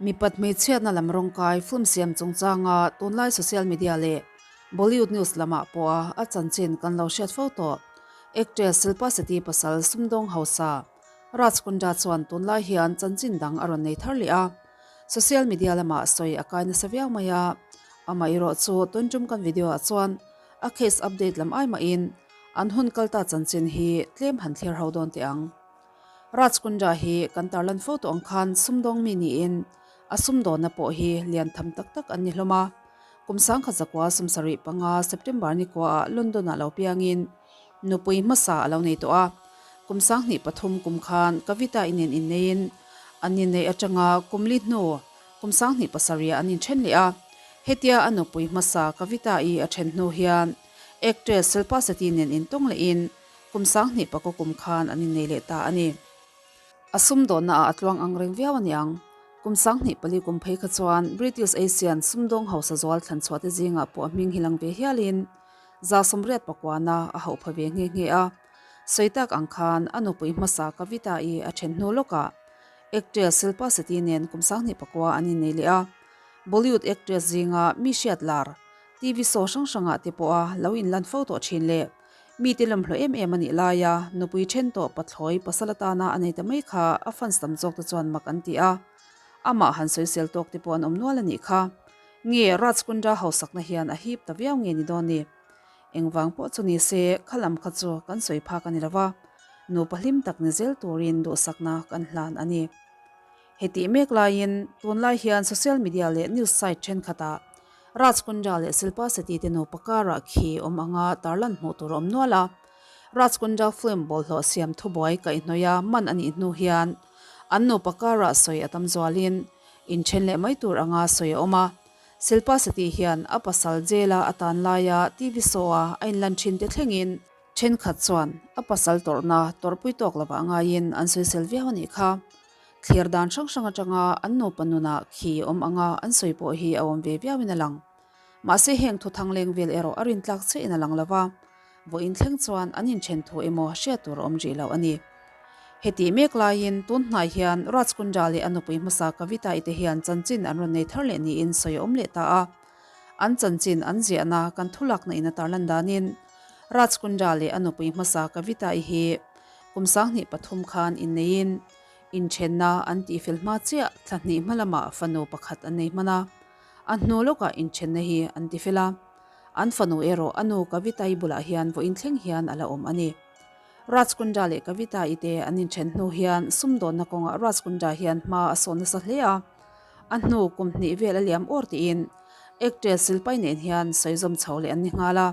Mipat hmeichhiatna lam rawngkai film siam chungchanga tunlai social media leh Bollywood news lamah pawha a chanchin kan lo hriat fo tawh. Actress Shilpa Shetty pasal sumdawng hausa Raj Kundra chuan tunlai hian chanchin dang a rawn nei thar leh a. Social media lamah sawi a kai nasa viau mai a, amaherawh chu tun tum kan video ah chuan a case update lam ai mahin an hun kal ta chanchin hi tlem han thlir ho dawn teh ang. Raj Kundra hi kan tarlan fo tawh ang khan sumdawng mi niin a sumdawnna pawh hi lian tham tak tak an ni hlawm a. Kum sangkhat zakua 75 September ni kuaah London ah lo piangin nupui hmasa a lo nei tawh a. Kum 2003 kum khan Kavita inen inneiin an inneih atanga kum li hnu kum 2007 ah an inthen leh a. Hetia a nupui hmasa Kavita i a then hnu hian actress Shilpa Shetty nen intawng lehin kum 2009 kum khan an innei leh ta a ni. A sumdawnna ah a tluang ang reng viau a niang. Kum 2004 kum phei kha chuan British Asian sumdawng hausa zual thlanchhuah te zingah pawh a hming hi lang ve hialin 189 a a hauh pha ve nghe nghe a. Sawi tak ang khan a nupui hmasa Kavita-i a then hnu lawkah actress Shilpa Shetty nen kum 2009 an innei leh a. Bollywood actress zinga mi hriat lar TV show hrang hrangah te pawha lo inlan fo tawh thin leh mite lawmhlawh em em a nih laia nupui then tawh pathlawi pasal atana a nei ta mai kha a fans tam zawk te chuan mak an ti a. Amah han sawisel tawk te pawh an awm nual a nih kha. Nge Raj Kundra hausakna hian a hip ta viau nge ni dawn ni? Engvang pawh chu ni se kha lam kha chu kan sawi phak a ni lo va, nupa hlim tak ni zel turin duhsakna kan hlan a ni. Hetih mek laiin tunlai hian social media leh news site thenkhatah Raj Kundra leh Shilpa Shetty te nupa karah khi awm anga tarlan hmuh tur a awm nual a. Raj Kundra film bawlhhlawh siam thubuai kaihhnawih a man a nih hnu hian an nupa karah sawi a tam zualin inthen leh mai tur anga sawi a awm a. Shilpa Shetty hian a pasal jail-a a tan laia TV show-a a inlan thin te thlengin thenkhat chuan a pasal tawrhna tawrhpui tawk lovah ngaiin an sawisel viau a nih kha. Thlir dan hrang hrang atanga an nupa nunah khi awm anga an sawi pawh hi a awm ve viauin a lang. Mahse heng thu thang leng vel erawh a rintlak chiahin a lang lo va, vawiin thleng chuan an inthen thu emaw hriat tur a awm rih lo a ni. Hetih mek laiin tun hnai hian Raj Kundra leh a nupui hmasa Kavita-i te hian chanchin an rawn nei thar leh niin sawi a awm leh ta a. An chanchin an ziahna kan thulakna in a tarlan danin Raj Kundra leh a nupui hmasa Kavita-i hi kum 2003 khan inneiin inthenna an tihfel hma chiah thla hnih hma lamah fanu pakhat an nei hman a. A hnu lawkah inthenna hi an tifel a, an fanu erawh a nu Kavita-i bulah hian vawiin thleng hian a la awm a ni. Raj Kundra leh Kavita-i te an inthen hnu hian sumdawnna kawngah Raj Kundra hian hma a sawn nasa hle a, a hnu kum hnih vel a liam awr tiin actress Shilpa-i nen hian sawizawm chho leh an ni nghal a.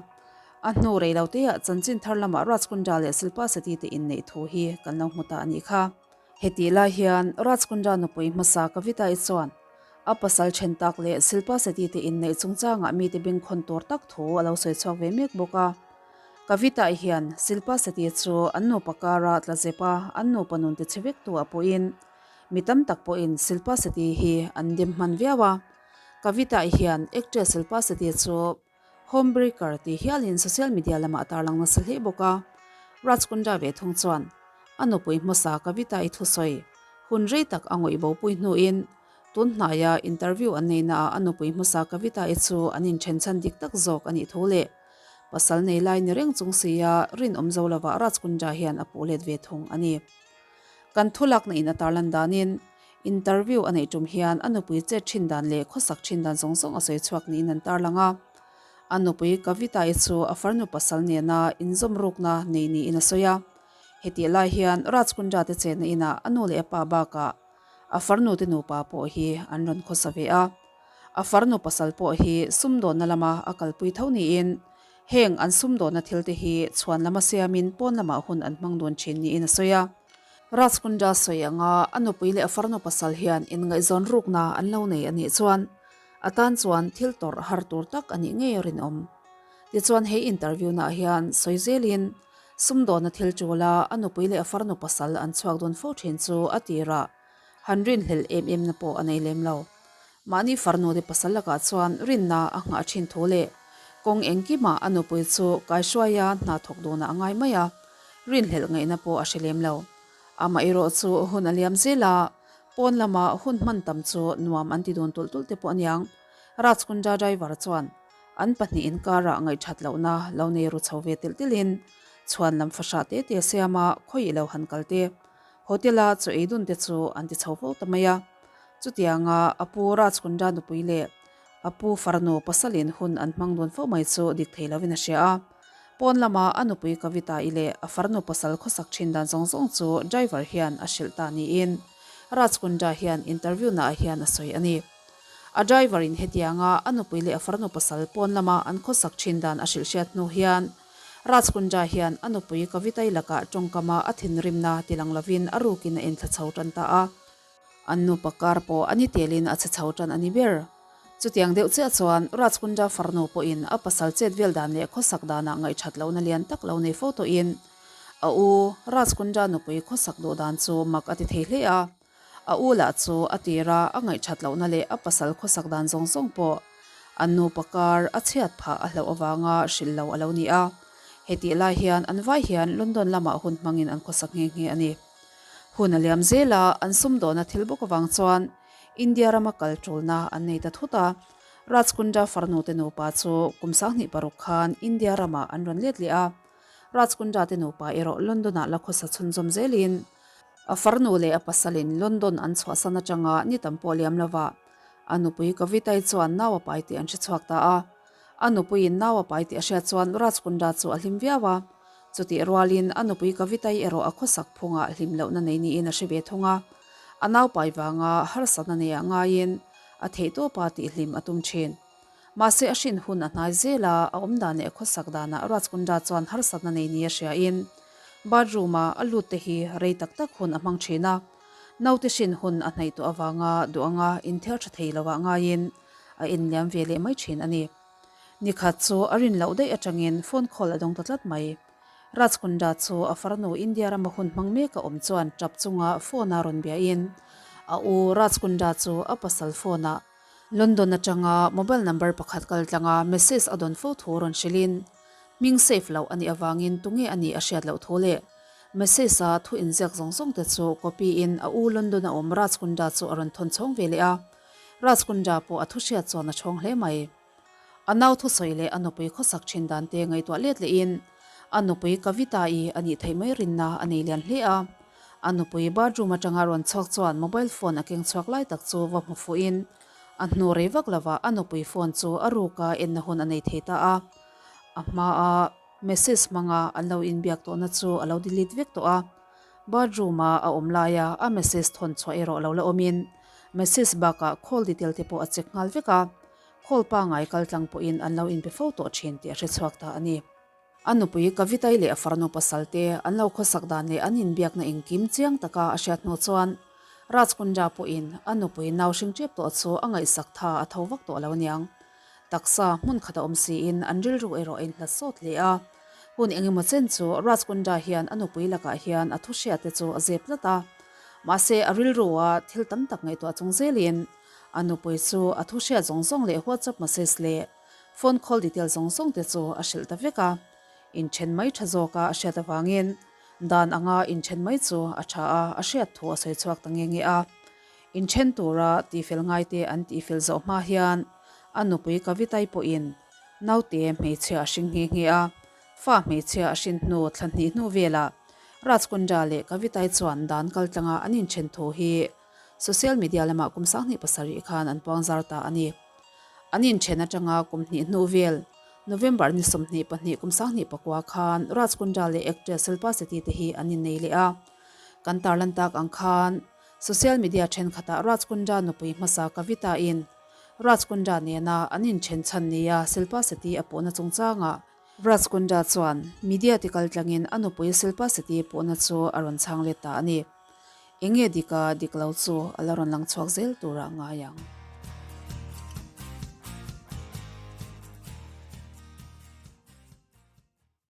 A hnu rei lo teah chanchin thar lamah Raj Kundra leh Shilpa Shetty te inneih thu hi kan lo hmu ta a nih kha. Hetih lai hian Raj Kundra nupui hmasa Kavita-i chuan a pasal then tak leh Shilpa Shetty te inneih chungchangah mite bengkhawn tur tak thu a lo sawi chhuak ve mek bawk a. Kavita-i hian Shilpa Shetty chu an nupa kara tla zep a, an nupa nun ti chhe vek tu a pawhin mi tam tak pawhin Shilpa Shetty hi an dem hman viau a. Kavita-i hian actress Shilpa Shetty chu Homebreaker tih hialin social media lamah a tarlang nasa hle bawk a. Raj Kundra ve thung chuan a nupui hmasa Kavita-i thusawi hun rei tak a ngawih bopui hnuin tun hnaia interview an neihnaah a nupui hmasa Kavita-i chu an inthen chhan dik tak zawk a nih thu leh pasal nei lai ni reng chung sia rinawm zo lovah Raj Kundra hian a puh let ve thung a ni. Kan thulakna in a tarlan danin Interview a neih tum hian a nupui chet thin dan leh khawsak thin dan zawng zawng a sawi chhuak niin an tarlang a. A nupui Kavita-i chu a farnu pasal nena inzawm rukna nei niin a sawi a. Hetih lai hian Raj Kundra te chenna inah a nu leh a pa bakah a farnu te nupa pawh hi an rawn khawsa ve a. A farnu pasal pawh hi sumdawnna lama a kalpui tho niin heng an sumdawnna thil te hi chhuan lama siamin pawn lamah hun an hmang dun thin niin a sawi a. Raj Kundra sawi anga a nupui leh a farnu pasal hian inngaihzawn rukna an lo nei a nih chuan a tan chuan thil tawrh har tur tak a nih ngei a rinawm. Tichuan he interview naah hian sawi zelin sumdawnna thil ṭula a nupui leh a farnu pasal an chhuak dun fo ṭhin chu a tirah han rinhlelh em em na pawh a nei lem lo. Mahni farnu te pasal lakah chuan rinna a nghah ṭhin thu leh kawng engkimah a nupui chu kaihruaia hna thawk dunah a ngai mai a, rinhlelh ngaihna pawh a hre lem lo. Amaherawh chu hun a liam zel a, Pawn lama hun hman tam chu nuam an ti dun tulh tulh te pawh aniang. Raj Kundra driver chuan an pahnih inkarah ngaihthat lohna lo nei ru chho ve telh telhin chhuan lam fahrah te te siama khawi ilo han kal te, hotel-a chaw ei dun te chu an ti chho fo ta mai a. Chutianga a pu Raj Kundra nupui leh a pu farnu pasalin hun an hmang dun fo mai chu dik thei lovin a hria a. Pawn lama a nupui Kavita-i leh a farnu pasal khawsak thin dan zawng zawng chu driver hian a hrilh ta niin Raj Kundra hian interview naah hian a sawi a ni. A driver in hetianga a nupui leh a farnu pasal pawn lama an khawsak thin dan a hrilh hriat hnu hian Raj Kundra hian a nupui Kavita-i lakah tawngkama a thinrimna tilang lovin a rukin a enthla chho tan ta a. An nupa kar pawh a ni telin a chhe chho tan a ni ber. Chutiang deuh chiah chuan Raj Kundra farnu pawhin a pasal chet vel dan leh khawsak danah ngaihthat lohna lian tak lo nei fo tawhin a u Raj Kundra nupui khawsak duh dan chu mak a ti thei hle a. A u lah chu a tira a ngaihthat lohna leh a pasal khawsak dan zawng zawng pawh an nupa kar a chhiat phah a hlauh avanga hrilh lo a lo ni a. Hetih lai hian an vai hian London lamah hun hmangin an khawsak nghe nghe a ni. Hun a liam zel a, an sumdawhna thil bawk avang chuan India rama kal tulna an nei ta thut a. Raj Kundra farnu te nupa chu kum 2006 khan India ramah an rawn let leh a. Raj Kundra te nupa erawh London-ah la khawsa chhunzawm zelin a farnu leh a pasalin London an chhuahsan atanga ni tam pawh liam lovah a nupui Kavitai chuan nau a pai tih an hre chhuak ta a. A nupuiin nau a pai tih a hriat chuan Raj Kundra chu a hlim viau a. Chutih rualin a nupui Kavitai erawh a khawsak phungah hlim lohna nei niin a hre ve thung a. A naupai vanga harsatna neiah ngaiin a theihtawpa tihhlim a tum thin. Mahse a hrin hun a hnai zel a, a awmdan leh a khawsak danah Rajkundra chuan harsatna nei nia hriain bathroom-a a lut te hi rei tak tak hun a hmang thin a. Naute hrin hun a hnaih tawh avanga duh anga inthiar tha thei lovah ngaiin a inliam ve leh mai thin a ni. Nikhat chu a rin loh daih atangin phone call a dawng ta tlat mai. Rajkunda chu a farnu India rama hun hmang mek a awm chuan tap chunga phone a rawn biahin a u Rajkunda chu a pasal phone ah London atanga mobile number pakhat kal tlanga message a dawn fo thu rawn hrilhin hming save loh a nih avangin tunge a nih a hriat loh thu leh message a thu inziak zawng zawng te chu copy in a u London a awm Rajkunda chu a rawn thawn chhawng ve leh a. Rajkundra pawh a thu hriat chuan a chhawng hle mai. A nau thusawi leh a nupui khawsak thin dan te ngaihtuah let lehin a nupui Kavita-i a nih theih mai rinna a nei lian hle a. A nupui bathroom atanga rawn chhuak chuan mobile phone a keng chhuak lai tak chu va hmu fuhin a hnu rei vak lovah a nupui phone chu a ruka enna hun a nei thei ta a. A hmaa message hmanga an lo inbiak tawhna chu a lo delete vek tawh a. Bathroom-a a awm laia a message thawn chhuah erawh lo la awmin Message bakah call detail te pawh a check nghal vek a, call pangai kal tlang pawhin an lo inpe fo tawh thin tih a hre chhuak ta a ni. A nupui Kavitai leh a farnu pasal te an lo khawsak dan leh an inbiakna engkim chiang taka a hriat hnu chuan Raj Kundra pawhin a nupui nau hring tep tawh chu a ngaihsak tha a tho vak tawh lo aniang. Taksa hmun khat a awm siin an rilru erawh a inhlat sawt hle a. Hun engemaw chen chu Raj Kundra hian a nupui lakah hian a thu hriat te chu a zep tlat a. Mahse a rilrua thil tam tak ngaihtuah chung zelin a nupui chu a thu hriat zawng zawng leh WhatsApp message leh phone call detail zawng zawng te chu a hrilh ta vek a. Inthen mai tha zawka a hriat avangin dan anga inthen mai chu a tha a, a hriat thu a sawi chhuak ta nge nge a. Inthen tura tihfel ngaite an tihfel zawh hma hian a nupui Kavitai pawhin naute hmeichhia a hring nghe nghe a. Fa hmeichhia a hrin hnu thla hnih hnu velah Raj Kundra leh Kavitai chuan dan kal tlanga an inthen thu hi social media lamah kum 27 khan an puang zar ta a ni. An inthen atanga kum hnih hnu vel November ni 22 kum 2009 khan Raj Kundra leh actress Shilpa Shetty te hi an innei leh a. Kan tarlan tak ang khan social media thenkhatah Raj Kundra nupui hmasa Kavita-in Raj Kundra nena an inthen chhan nia Shilpa Shetty a puhna chungchangah Raj Kundra chuan media ti kal tlangin a nupui Shilpa Shetty puhna chu a rawn chhang let ta a ni. Enge dika dik lo chu a la rawn lang chhuak zel turah ngai ang.